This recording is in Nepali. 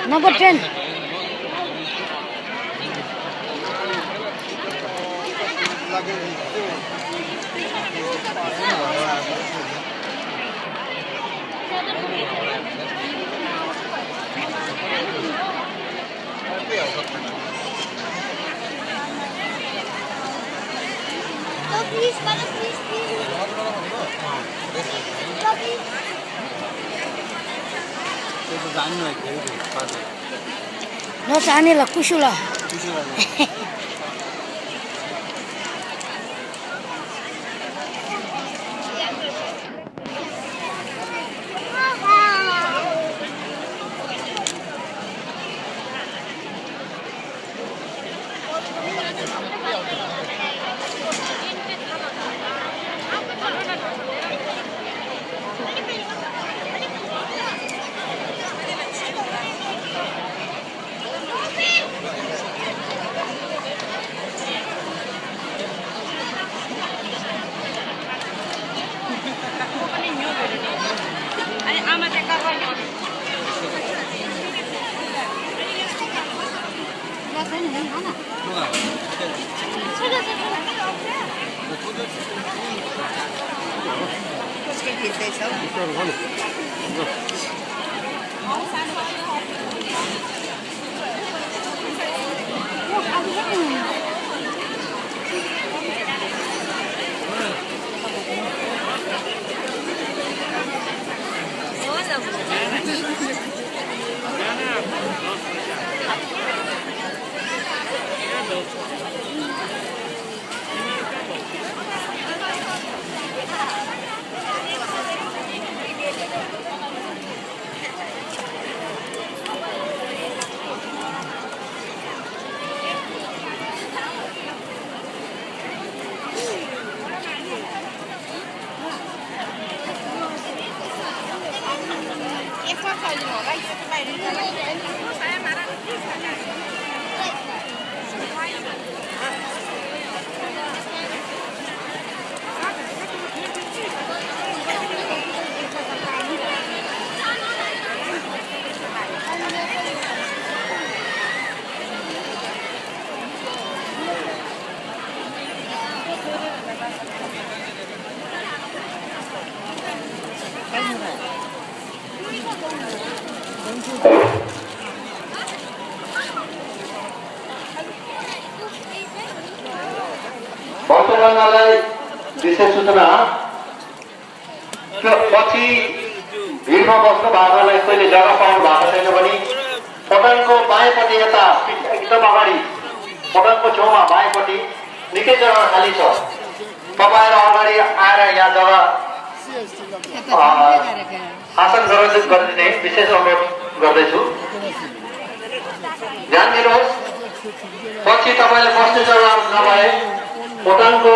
Number 10. No sani la kusula. विशेष सूचना पछि भिडमा बस्नु भागलाई कहिले जग्गा पाउनु भएको छैन भने पटनको बायाँपट्टि यता एकदम अगाडि पटनको छेउमा बायाँपट्टि निकै जग्गा खाली छ। तपाईहरु अगाडि आएर यहाँ जग्गा आसन गरिदिने विशेष अनुरोध गर्दैछु। ध्यान दिनुहोस्, पछि तपाईले बस्ने जग्गा नभए पटनको